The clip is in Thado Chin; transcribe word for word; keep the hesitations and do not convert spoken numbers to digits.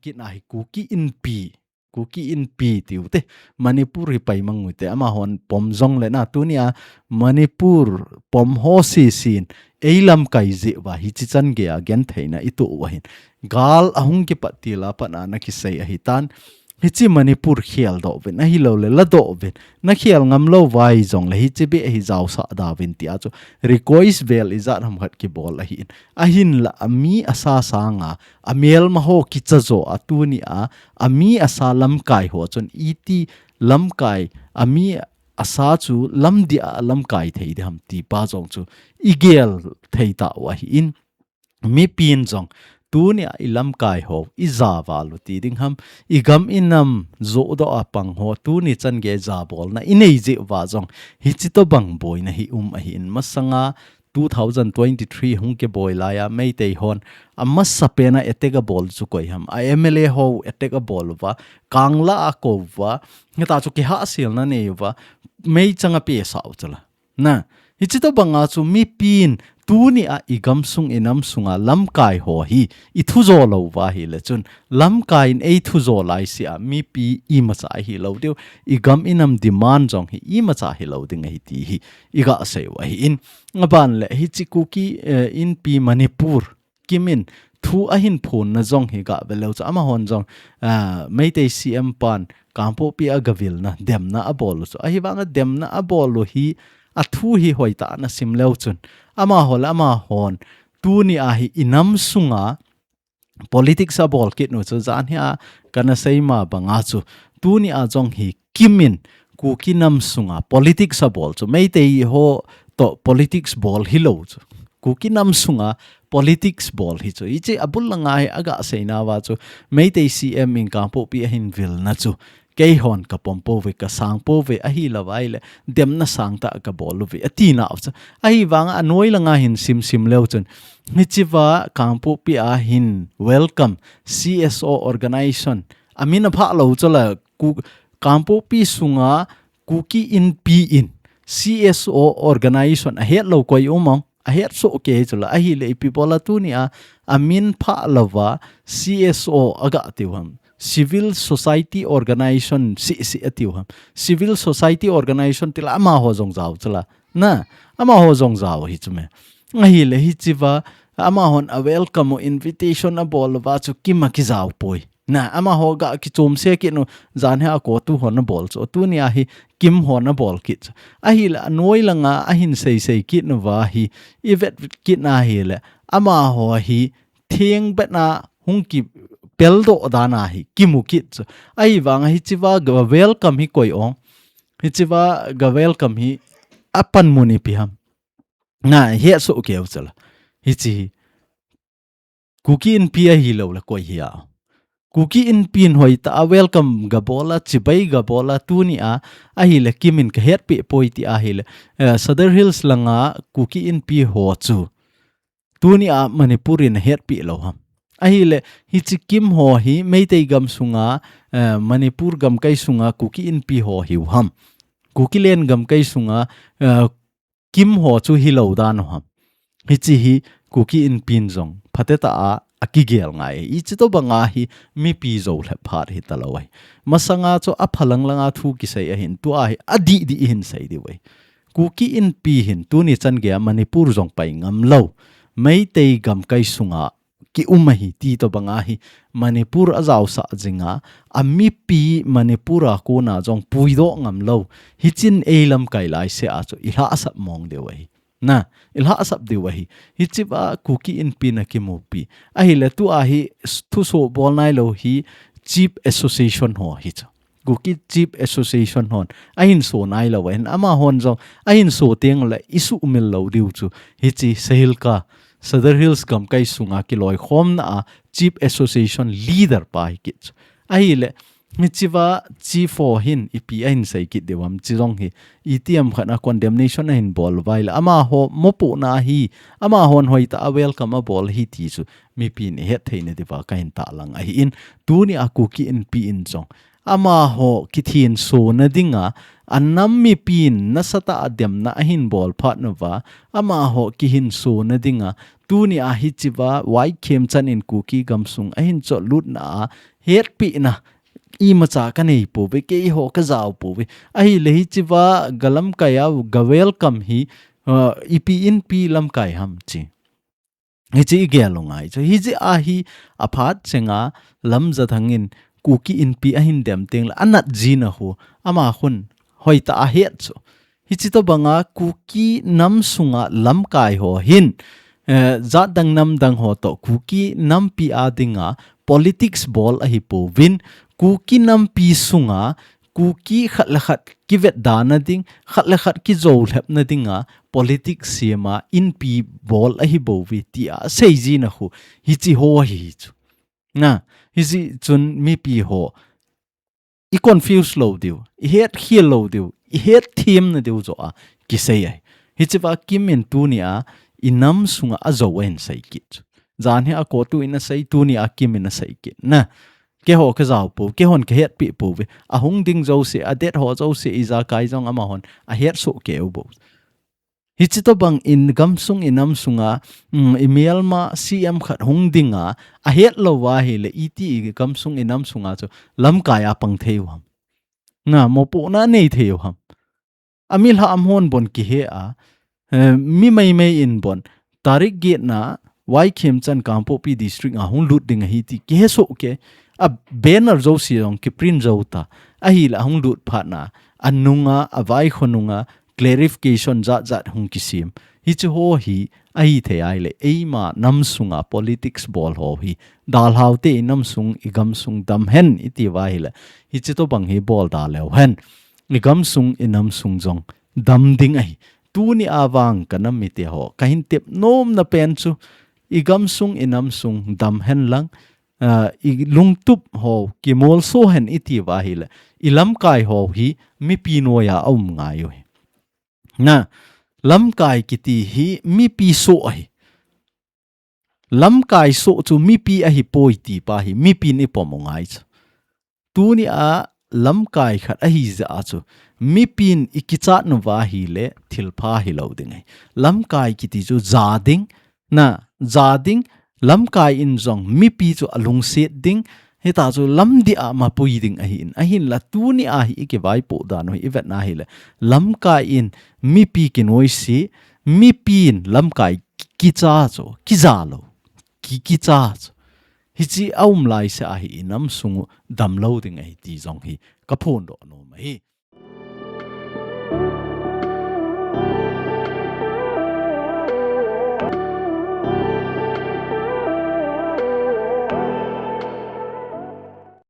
kit na hi Kuki Inpi, Kuki Inpi tiu te, Manipur hi pai mang u te, amahon pom jong le na, tunia Manipur pom ho si sin, ei lamkai jeh uva hichi chan gei a gentheina i tuh u ahin. Gal ahung kipat til a pat a na kisei ahi tan, hichi Manipur khel doh uvin, ahilou le la doh uvin, na khel ngam lou uva jong le hichi beh hi jaosah da uvin tia chu request vel ijat ham khat kibol ahin. Ahinla, ami asa sanga, amelma ho kicha jo a tunia, ami asa lamkai ho chun iti lamkai, ami asa chu lam dia lamkai thei ding ham ti pa jong chu i gel thei tau ahin. Mipin jong tunia i lamkai ho i ja val u ti ding ham, i gam i nam joh doh a pang ho tuni chan gei jabolna i nei jeh uva jong hichi tobang boina hi um ahin. Masanga two thousand twenty-three hung kiboi lai a Meitei hon amasa pen a attack abol chu koi ham, a M L A ho attack abol uva, kangla a kou uva, hita chu kihahselna nei uva, meichang a pesah u chu la. Na, hichi tobang a chu mipin tunia i gamsung i nam sunga lamkai ho hi i thu jo lou uva ahile chun, lamkai in ei thu jo lai sia mipi imacha ahi lou diu, i gam i nam demand jong hi imacha hi lou ding ahi ti hi i ga sei u ahin. Aban le hichi Kuki, eh, Inpi Manipur kimin thu ahin phonna jong hi ga ve leu chu, amahon jong, ah, Meitei C M pan Kangpokpi a ga vilna, demna abol u chu. Ahivanga demna abol u hi, a thu hi hoitah a na sim leu chun, amaho le amahon tunia hi i nam sunga politics abol kit u chu, jan hia kana sei ma banga chu, tunia jong hi kimin Kuki nam sunga politics abol chu, Meitei ho toh politics bol hi lou chu, Kuki nam sunga politics bol hi chu. Hichi abul langa hi a ga seina uva chu, Meitei C M in Kangpokpi ahin vilna chu, keihon ka pom pouve, ka sang pouve, ahilou vai le demna sangtah ka bol uve, ati nau chu. Ahivanga anoi langa hin sim sim leu chun, hichi va Kangpokpi a hin welcome C S O organization, amin aphah lou chu la, Ku-, Kangpokpi sunga Kuki Inpi in C S O organization ahet lou koi um am, ahet soh kei chu la, ahile ipi bola tunia amin phah louva C S O aga tiu ham, civil society organization si si atiu ham, civil society organization ti la amaho jong jao chu la, na, amaho jong jao hi chu me. Ahile hichi va amahon a welcome u, invitation abol uva chu kim a kijao poi. Na, amaho ga kichom se kit u, jan hia a CoTU hon abol chu, tunia hi kim hon abol kit chu. Ahile anoi langa ahin sei sei kit uva hi, i vet kit na hile, amaho hi theng bet na hung kipel doh dan a hi kimu kit chu. Ahivanga hichi va ga welcome hi koi ong, hichi va ga welcome hi apanmun ipi ham, na, het soh keu chu la. Hichi hi Kuki Inpi ahilou le koi hi a. Kuki Inpi in hoitah a welcome ga bol a, chibai ga bol a, tunia ahile kimin ka hetpeh poi ti ahile, eh, Sadar Hills langa Kuki Inpi ho chu tunia Manipur in ahetpeh lou ham. Ahile hichi kim ho hi Meitei gam sunga, eh, Manipur gamkai sunga Kuki Inpi ho hiu ham. Kuki len gamkai sunga, eh, kim ho chu hilou dan u ham. Hichi hi Kuki Inpin jong phatecha a, akigel ngai. Hichi tobanga hi mipi jou lhep phat hita lou ahi. Masanga chu aphalang langa thu kisei ahin, tua hi adih dih hin sei diu ahi. Kuki Inpi hin tuni chan gei a Manipur jong pai ngam lou, Meitei gamkai sunga ki um ahi ti tobanga hi Manipur ajaosah jinga, amipi Manipur a kona jong puidoh ngam lou, hichin ei lamkai lai se a chu i lhahsap mong diu ahi. Na, i lhahsap diu ahi. Hichi va Kuki Inpi na kimupi. Ahile tua hi s-, thuso bol nailou hi Chief Association ho hi chu. Kuki Chief Association hon ahin so nailou ahin, amahon jong ahin so teng le i sumil lou diu chu. Hichi Sahilka, Sadar Hills gamkai sunga kiloikhomna a Chief Association leader pa hi kit chu. Ahile, hichi va Chief ho hin ipi ahin sei kit diu ham, chi jong hi itiham khat a condemnation ahin bol uva ahile, amaho mopohna hi, amahon hoitah a welcome abol hi ti chu mipin i het theina diuva kahin tahlang ahin, tunia Kuki Inpi in jong amaho kithinsona dinga, anam mipin nasatah a demna ahin bol phat nauva, amaho kihinso nadinga, tuni a hichea Y Khemchand in Kuki gamsung ahin chotlutna a hetpina imacha kanei pouve, keiho kajao pouve. Ahile hichea galamkai a ga welcome hi, uh, ipi inpi lamkai ham chi. Hichi igel u ngai chu. Hichi a hi aphat chenga Lamjathang in Kuki inpi ahin dem tengle anat jina hu, ama khun hoitah a het chu. Hichi tobanga Kuki nam sunga lamkai ho hin, eh, jat dang nam dang ho toh Kuki nampi a dinga politics bol ahi pouvin, Kuki nampi sunga Kuki khat le khat kivetda nading, khat le khat kijolhep nadinga politics siama inpi bol ahi bouve tia seijina hu, hichi ho ahi chu. Na, hichi chun mipi ho i confuse lou diu, i hetkhel lou diu, i hetthem nadiu joh a kisei ahi. Hichea Kim in tuni a i nam sunga ajou ahin sei kit chu. Jan hi a CoTU in asei, tuni a Kim in asei kit. Na, keiho kajao pou, keihon kahetpi pouve. Ahung ding jouse, adet ho jouse, ijakai jong amahon ahetsoh kei u bou. Hichi tobang in gamsung i nam sunga, um, i melma C M khat hung dinga, ahet lou ahile iti i gamsung i nam sunga chu lamkai a pang thei u ham. Na, mopohna nei thei u ham. Amilham hon bon kihe a, eh, mi maimai in bon, tarik get na, Y Khemchand Kangpokpi District a hung lut ding ahi ti kihesoh kei. A banner jouse jong kiprint jou ta. Ahile ahung lut phat na, anunga, avaikhonunga, clarification jat jat hung kisem. Hichi ho hi, ahithei ahile, eima nam sunga politics bol ho hi, dalhau te i nam sung, i gamsung dam hen iti uva ahile, hichi tobang hi bol da leu hen. I gamsung, i nam sung jong dam ding ahi. Tuni a vang ka nam mite ho, kahin tep nomna pen chu, i gamsung, i nam sung dam hen lang, ah, i lungtup ho kimolso hen iti uva ahile, i lamkai ho hi mipi noiya aum ngai u hi. Na, lamkai kiti hi mipi soh ahi. Lamkai soh chu mipi ahi poi ti pa hi mipin i pom u ngai chu. Tuni a lamkai khat ahi jeh a chu mipin i kichat nauva ahile thilpha hilou ding ahi. Lamkai kiti chu ja ding, na, ja ding, lamkai in jong mipi chu alungset ding, hita chu lamdih a mapui ding ahin, ahinla tuni a hi i kivaipoh dan u hi i vet na ahile, lamkai in mipi kinoise, mipin lamkai kicha chu, kija lou, ki, kicha chu. Hichi aum laise ahi i nam sung u damlou ding ahi ti jong hi ka phondoh nom ahi.